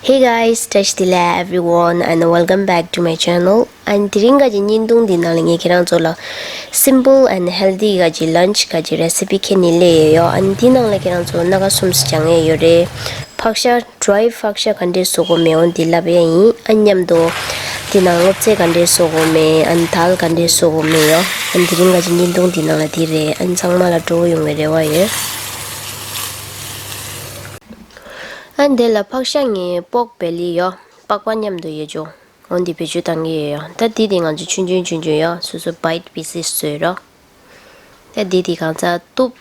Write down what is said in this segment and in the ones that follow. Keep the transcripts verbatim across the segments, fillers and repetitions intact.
Hey guys, བཀྲ་ཤིས་བདེ་ལེགས་everyone and welcome back to my channel. ཨ་ནི་དེ་རིང་ག་ཅིག་བརྙན་ཐུང་འདི་ནང་ལ་ངས་ཁྱེད་རང་ཚོ་ལ་simple and healthy ག་ཅིག་lunch ག་ཅིག་recipe ཁྱེར་ནས་སླེབས་ཡོད། ཨ་ནི་འདི་ནང་ལ་ཁྱེད་རང་ཚོ་སྣ་ཁ་གསུམ་སྦྱང་ཡས་ཡོད་རེད། ཕག་ཤ། dry ཕག་ཤ་ག་འདྲས་བཟོ་དགོས་མེད་འོ་འདི་ལབ་ཡས་ཡིན། ཨ་ནི་མཉམ་དུ་འདི་ནང་སྔོ་ཚལ་ག་འདྲས་བཟོ་དགོས་མེད། ཨ་ནི་དལ་ག་འདྲས་བཟོ་དགོས་མེད་ཡོད། ཨ་ནི་དེ་རིང་ག་ཅིག་བརྙན་ཐུང་འདི་ནང་ལ་འདི་རེད། ཨ་ནི་ཚང་མ་ལ་སྤྲོ་བོ་ཡོང་བའི་རེ་བ་ཡོད། ཨ་ནི་དེ་ལ་ཕག་ཤ་ངས་པོག་བེ་ལི་ཡོད། པགས་པ་མཉམ་དུ་ཡོད་ཅོ། འོ་འདི་བེད་སྤྱོད་བཏང་གི་ཡོད་ཡོད། ད་འདི་དེ་ང་ཚོ་ཆུང་ཆུང་ཆུང་ཆུང་ཡོད། སོ་སོ་bite pieces བཟོས་རོགས། ད་འདི་དེ་གང་ཚ་གཏུབ།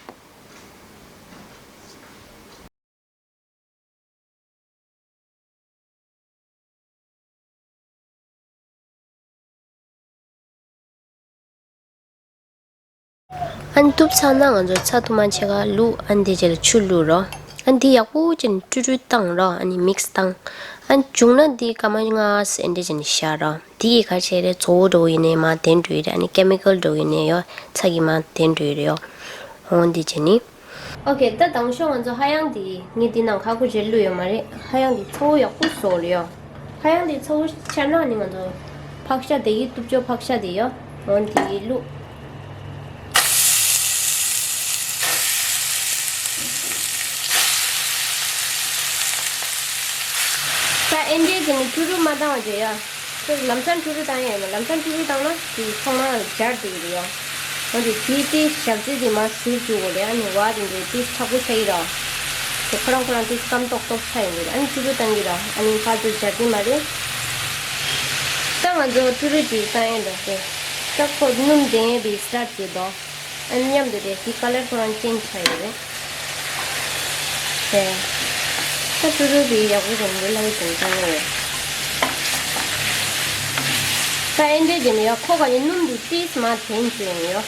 ཨ་ནི་གཏུབ་ཚར་ན་ང་ཚོ་ཚྭ་ཐུར་མ་ཕྱེད་ཀ་བླུགས། ཨ་ནི་དེ་རྗེས་ལ་ཆུ་བླུགས་རོགས། ཨ་ནི་དེ་ཡག་པོ་བྱས་ནས་དཀྲུག་དཀྲུག་བཏང་རོགས། ཨ་ནི་mix བཏང་། ཨ་ནི་བྱུང་ན་དེ་སྐར་མ་ལྔ་ཙམ་འདྲ་བྱས་ནས་བཞག་རོགས། དེ་གིས་ག་རེ་བྱས་རེད། བཙོག་པ་འདྲ་བོ་ཡིན་ནའི་མར་དེ་འགྲོ་ཡི་རེད། ཨ་ནི་chemical འདྲ་བོ་ཡིན་ནའི་ཡོད། ཚྭ་གི་མར་དེ་འགྲོ་ཡི་རེད་ཡོད། འོ་འདི་བྱས་ནི། ཨོ་ཁེ། ད་དང་ཤོག་ང་ཚོ་ཧ་ཡང་དེ་ངས་དེ་ནང་ཁ་ཁུ་རེ་བླུགས་ཡོད་མ་རེད། ཧ་ཡང་དེ་ཚ་བོ་ཡག་པོ་བཟོ་རེད་ཡོད། ཧ་ཡང་དེ་ཚ་བོ་ཆར་ན་ནི་ང་ཚོ་ཕག་ཤ་དེ་གི་གཏུབ་ཅོག་ཕག་ཤ་དེ་ཡོད། འོ་དེ་བླུགས། ད་ཨེ་འདྲས་དེ་ནི་ཕྲུ་གུ་མ་བཏང་བ་བྱས་ཡ། ལམ་སང་ཕྲུ་གུ་བཏང་ཡས་ཡོད་མ། ལམ་སང་ཕྲུ་གུ་བཏང་ན་དེ་ཚང་མ་འབྱར་བསྡད་ཀྱི་རེད་ཡ། འོ་དེ་དེའི་དེ་ཞག་རྩི་དེ་མར་བཟོས་བཅུག་དགོས་རེད། ཨ་ནི་བ་དེ་འདྲའི་དེ་ཚ་པོ་ཆགས་ཀྱི་ར། དེ་ཁོ་རང་ཁོ་རང་དེ་སྐམ་ཏོག་ཏོག་ཆགས་ཡོང་གི་རེད། ཨ་ནི་ཕྲུ་གུ་བཏང་གི་ར། ཨ་ནི་ཕར་ཚུར་འབྱར་གྱི་མ་རེད། ད་ང་ཚོ་ཕྲུ་གུ་དེ་བཏང་ཡས་འདུག་སྟེ། ད་ཁོ་སྣུམ་ལྡན་པའི་start བྱེད་དོ། ཨ་ནི་མཉམ་དུ་རེད། དེ་color ཁོ་རང་change ཆགས་ཡོད་རེད། ད་ཕྲུ་གུ་དེ་ཡག་པོ་བྱུང་འདུག་ལྷ་ཡི་དོན་ཚང་ཡོད། ད་ཨེ་འདྲས་བྱས་ནས་ཡོད། ཁོ་ག་ནས་སྣུམ་དེ་ཏིས་མ་དེན་བྱས་ཡོད།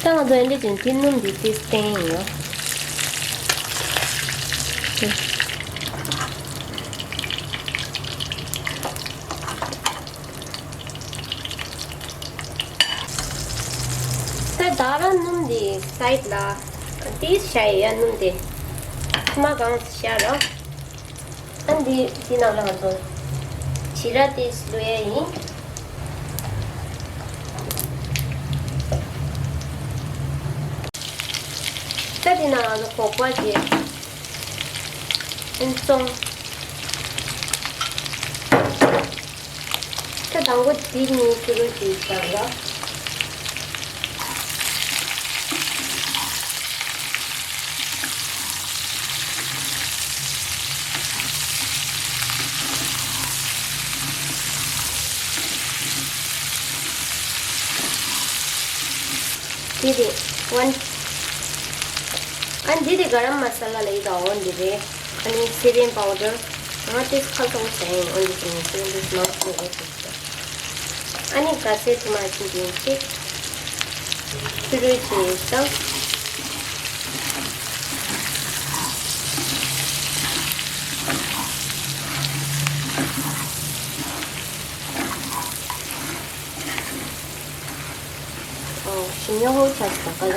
ད་ང་ཚོ་ཨེ་འདྲས་བྱས་ནས་དེ་སྣུམ་དེ་ཏིས་བསྟན་ཡོད། ད་ད་རང་སྣུམ་དེ་side ལ་ཏིས་བཞག་ཡོད། སྣུམ་དེ་མ་གང་བཞག་རོགས། ཨ་འདི་འདི་ནང་ལ་ང་ཚོ་ཇི་ར་ཏིས་བླུགས་ཡས་ཡིན། ད་འདི་ནང་ང་ཚོ་སྒོག་པ་བྱས། ཨན་བཙོང་། ད་དང་པོ་འདི་གཉིས་ཕྲུ་གུ་གཅིག་བཞག་ལ། འདི་དེ་one ཨ་འདི་དེ་ག་རམ་མ་ས་ལ་ལ་ཡི་དྭགས་འོ་འདི་རེད། ཨ་ནི་seasoning powder ང་དེ་ཁ་ཐོག་ཟ་ཡིན། འོ་འདི་དེ་ནི་seasoning མང་པོ་རེད་ཟེར། ཨ་ནི་ག་སེ་དུ་མ་ཅིག་ཡིན་ཅིག་ཕྲུ་རུ་ཅིག་དང་། ཨོ་ཞི་ཉོ་ཧོ་ཆ་ཆ་ག་ལ།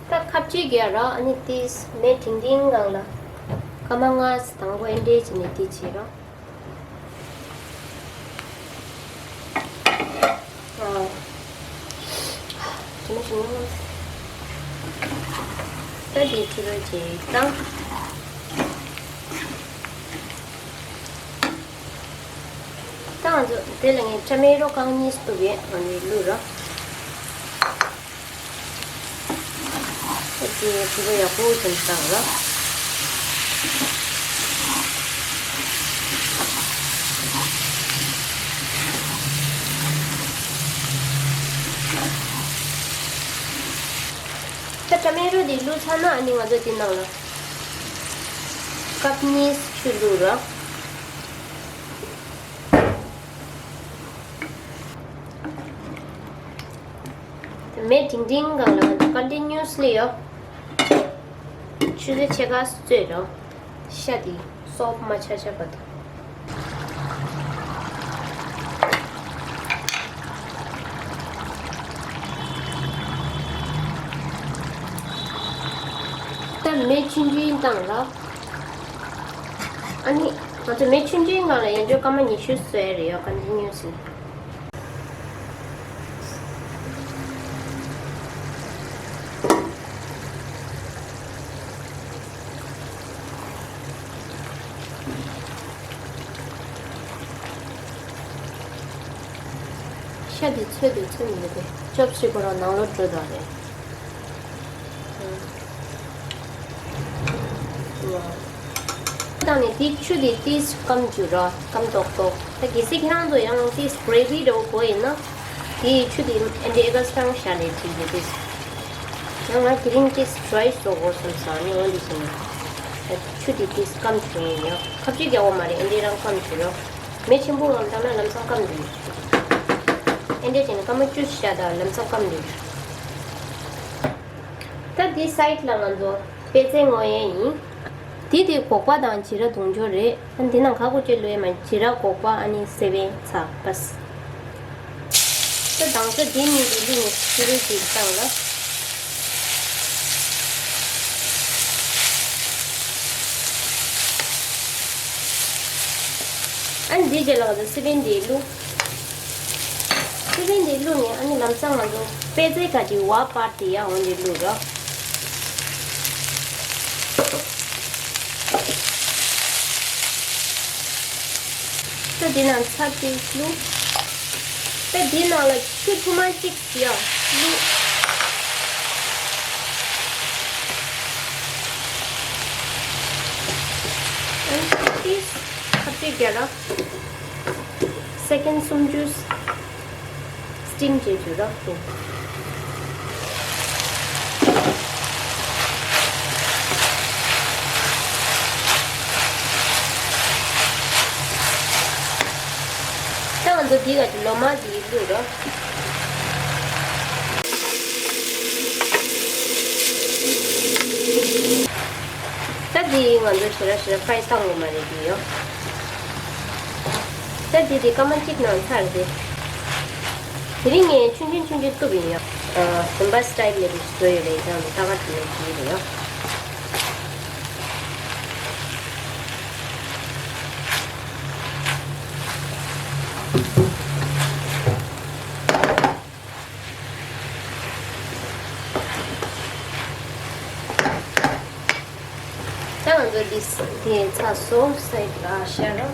ད་ཁབ་ཅིག་གི་ར། ཨ་ནི་ཏིས་མེ་ཐིང་ཐིང་གང་ལ་སྐར་མ་ལྔ་དང་པོ་ཨེ་འདྲས་ཅི་ནས་ཏི་ཅི་ར། ཨ། དེ་ནས་ཞིམ་ཉམས། ད་དེ་ཕྱི་རོལ་ཅིག་བཏང་། ད་ང་ཚོ་དེ་ལ་ངས་ཊ་མེ་ཊོ་རྐང་གཉིས་བཏུབ་ཡས་ང་ནི་བླུགས་ར། ཨ་ཙི་ཕྲུ་གུ་ཡག་པོ་བྱུང་སོང་ལ། ད་ཊ་མེ་ཊོ་འདི་བླུགས་ཚར་ན་ཨ་ནི་ང་ཚོ་འདི་ནང་ལ་ཀབ་གཉིས་ཆུ་བླུགས་ར། མེ་འབྲིང་འབྲིང་སྒང་ལ་ང་ཚོ་continuously ཡོ། ཆུ་ཚོད་ཕྱེད་ཀ་བཙོས་རོ། ཤ་དེ་soft མ་ཆགས་ཆགས་བར་དུ། ད་མེ་ཆུང་ཆུང་བཏང་རོ། ཨ་ནི་ང་ཚོ་མེ་ཆུང་ཆུང་སྒང་ལ་ཡང་བསྐྱར་སྐར་མ་ཉི་ཤུ་བཙོས་རེད་ཡོ། continuously། ཤ་དེ་ཚོས་དེ་ཚོས་མི་འདུག་གས། ཅོབ་སི་ཁོ་རང་ནང་ལོགས་འགྲོ་དགོས་རེད། བཏང་ནས་དེའི་ཆུ་དེ་ཏིས་སྐམ་བཅུག་རོ། སྐམ་ཏོག་ཏོག་ད་གལ་སྲིད་ཁྱེད་རང་ཚོ་ཡང་ཏིས་gravy འདྲ་བོ་དགོས་ཡིན་ན། དེའི་ཆུ་དེ་ཨེ་འདྲའི་ཨེ་ག་སང་བཞག་ནས་བྲིས་ཏེ་ཏིས། ཡང་ང་དེ་རིང་ཏིས་dry བཟོ་དགོས་བསམ་སོང་། ཨ་ནི་འོ་འདི་བྱས་ནས། ཆུ་དེ་ཏིས་སྐམ་བྱུང་ཡིན་ཡང་ཁ་བཅུག་རྒྱག་དགོས་མ་རེད། ཨེ་འདྲའི་རང་སྐམ་བྱུང་རོ། མེ་ཆེན་པོ་ངང་བཏང་ན་ལམ་སང་སྐམ་འགྲོ་ཡོད། ཨེ་འདྲའི་བྱས་ནས་སྐར་མ་བཅུ་བཞག་དང་ལམ་སང་སྐམ་འགྲོ་ཡོད། ད་འདི་side ལ་ང་ཚོ་པད་ཚལ་བརྔོ་ཡས་ཡིན། འདི་དེ་སྒོག་པ་དང་བྱི་ར་དུང་ཕྱུར་རེད། ཨ་འདི་ནང་ཁ་ཁོ་ཅེ་ལོས་མ་བྱི་ར་སྒོག་པ་ཨ་ནི་སེ་བན་ཚ་པས། ད་དང་ས་འདི་གཉིས་ཀྱི་གླུ་ནི་ཕྱི་རོལ་གྱི་སྟངས་ལ། ཨ་ནི་འདིའི་རྗེས་ལ་ང་ཚོ་སི་པན་འདི་བླུགས། སི་པན་འདི་བླུགས་ནས་ཨ་ནི་ལམ་སང་ང་ཚོ་པད་ཚལ་ག་གི་བ་པར་དེ་ཡང་འོ་འདི་བླུགས་རོགས། ད་འདི་ནང་ཚྭ་ཏིག་བླུགས། ད་འདི་ནང་ལ་ཆུ་ཐུར་མ་གཅིག་ཡང་བླུགས། ཨ་ནི་ཏིས་ཁ་ཏིག་རྒྱ་ར། སེ་ཀན་སུམ་ཅུ་སི་ཊིམ་བྱེད་རྒྱུ་ར་ཏོ། ད་ང་ཚོ་འདི་ག་ལོ་མ་འདི་བླུགས་རོ། ད་འདི་ང་ཚོ་ཞེ་དྲག་ཞེ་དྲག་ཕ་རའི་བཏང་དགོས་མ་རེད་འདི་ཡོ། ད་འདི་དེ་སྐར་མ་གཅིག་ནང་ཚར་རེད། དེ་རིང་ངས་ཆུང་ཆུང་ཆུང་ཆུང་གཏུབ་ཡིན་ཡོ། ཨ་ཟུམ་པ་སི་ཊལ་ལས་བཟོས་ཡོད་རེད། ཡང་ད་ག་དེ་ནས་བྲིས་རེད་ཡོ། ད་ང་ཚོ་འདི་དེ་ཚ་སོ་སའི་ལ་ཤར་རོ།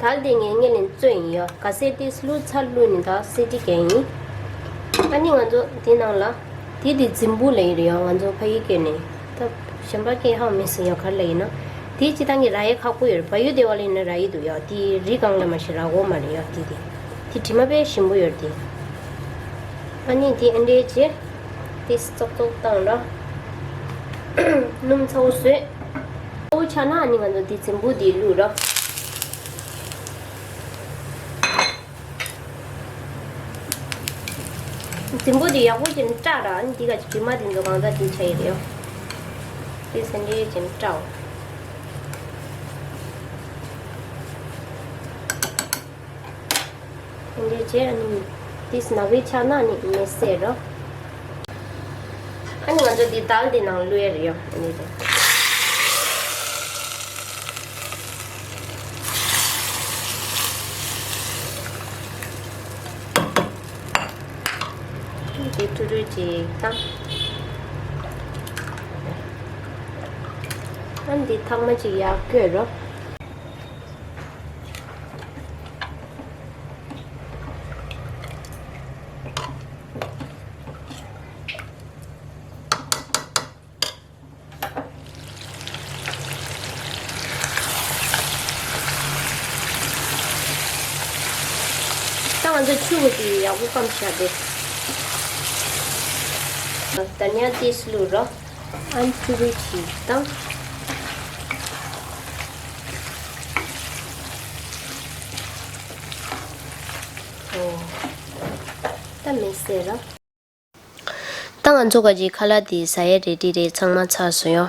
དལ་དེ་ངས་ངས་ལེན་བཙོས་ཡིན་ཡོ། ག་སེ་ཏིས་བླུགས་ཚར་བླུགས་ནི་ད་སེ་ཏི་གན་ཡིན། ཨ་ནི་ང་ཚོ་དེ་ནང་ལ་དེ་དེ་རྫིང་བུ་ལ་ཡིན་རེད་ཡོ། ང་ཚོ་ཕ་ཡི་སྐད་ནས་ད་གཞན་པ་སྐད་ཧ་མི་སྲིད་ཡོ། ག་རེ་ལ་ཡིན་ན་དེ་སྤྱི་བཏང་གི་ར་ཡས་ཁག་པོ་ཡོད་རེད། བལ་ཡུལ་དེ་བ་ལ་ཡིན་ན་ར་ཡི་འདུག་ཡོ། དེ་རི་སྒང་ལ་མ་ཤི་ར་གོ་མ་རེད་ཡོ། དེ་དེ་དེ་དྲི་མ་དཔེ་ཞིམ་པོ་ཡོད་རེད་དེ། ཨ་ནི་དེ་ཨེ་འདྲའི་བྱས། དེ་ཙོག་ཙོག་བཏང་ར། སྣུམ་ཚ་བོ་བཟོས། ཚ་བོ་ཆགས་ན་ཨ་ནི་ང་ཚོ་དེ་རྫིང་བུ་དེ་བླུགས་ར། རྫིང་བུ་དེ་ཡག་པོ་བྱས་ནས་བཀྲ་ར། ཨ་ནི་དེ་ག་ཅིག་དྲི་མ་དེ་ཚོ་གང་ལྟར་དེ་ཆ་ཡི་རེད་ཡོ། དེ་ཨེ་འདྲའི་བྱས་ནས་བཀྲའོ། འདི་བྱས་ནི་དེ་ནག་པོ་ཆགས་ན་ནི་མེ་བསད་རོ། ཨ་ནི་ང་ཚོ་འདི་དལ་འདི་ནང་བླུགས་ཡ་རེད་ཡོ། ཨ་ནི་དེ། འདི་ཐུ་རུ་ཅིག་བཏང་། ཨ་ནི་འདི་ཐག་མ་ཅིག་ཡར་བསྐོལ་རོ། ད་ང་ཚོ་ཆུ་བོ་དེ་ཡག་པོ་སྐམ་བཞག་དེ། ད་ཉག་ཏིས་བླུགས་རོ། ཨན་ཆུ་བོ་ཞིག་དང་། ཨོ། ད་མེ་བསད་རོ། ད་ང་ཚོ་ག་ཅིག་ཁ་ལག་དེ་ཟ་ཡས་རེ་ཌི་རེད། ཚང་མ་ཚར་སོང་ཡོ།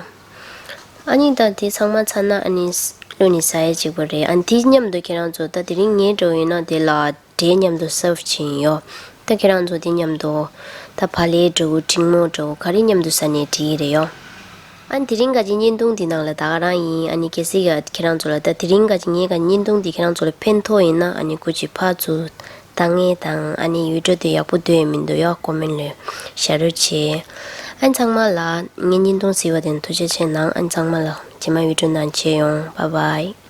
ཨ་ནི་ད་དེ་ཚང་མ་ཚར་ན་ཨ་ནི་བླུགས་ནས་ཟ་ཡས་གཅིག་པོ་རེད། ཨ་ནི་དེ་མཉམ་དུ་ཁྱེད་རང་ཚོ་ད་དེ་རིང་ངའི་འདྲ་བོ་ཡིན་ན་དེ་ལ་འབྲས་མཉམ་དུ་སརབ་བྱས་ཡིན་ཡོ། ད་ཁྱེད་རང་ཚོ་དེ་མཉམ་དུ་ད་བག་ལེབ་འདྲ་བོ་འབྲིང་མོ་འདྲ་བོ་ག་རེ་མཉམ་དུ་ཟ་ནས་འགྲིག་གི་རེད་ཡོ། ཨ་ནི་དེ་རིང་ག་ཅིག་བརྙན་ཐུང་འདི་ནང་ལ་ད་ག་རང་ཡིན། ཨ་ནི་གལ་སྲིད་ཡ་ཁྱེད་རང་ཚོ་ལ་ད་དེ་རིང་ག་ཅིག་ངའི་ག་བརྙན་ཐུང་འདི་ཁྱེད་རང་ཚོ་ལ་ཕན་ཐོགས་ཡིན་ན་ཨ་ནི་སྐུ་མཁྱེན་ཕར་ཚུར་བཏང་ངེས་དང་། ཨ་ནི་ཡུལ་གྲུ་དེ་ཡག་པོ་འདུག་ཡ་མི་འདུག་ཡ་ཀོ་མེན་ལ་བཞག་རོགས་བྱེད། ཨ་ནི་ཚང་མ་ལ་ངའི་བརྙན་ཐུང་གཟིགས་པ་དེ་ཐུགས་རྗེ་ཆེ་གནང་། ཨ་ནི་ཚང་མ་ལ་རྗེས་མ་ཡུལ་གྲུ་ནང་མཇལ་ཡོང་། བྷའི་བྷའི།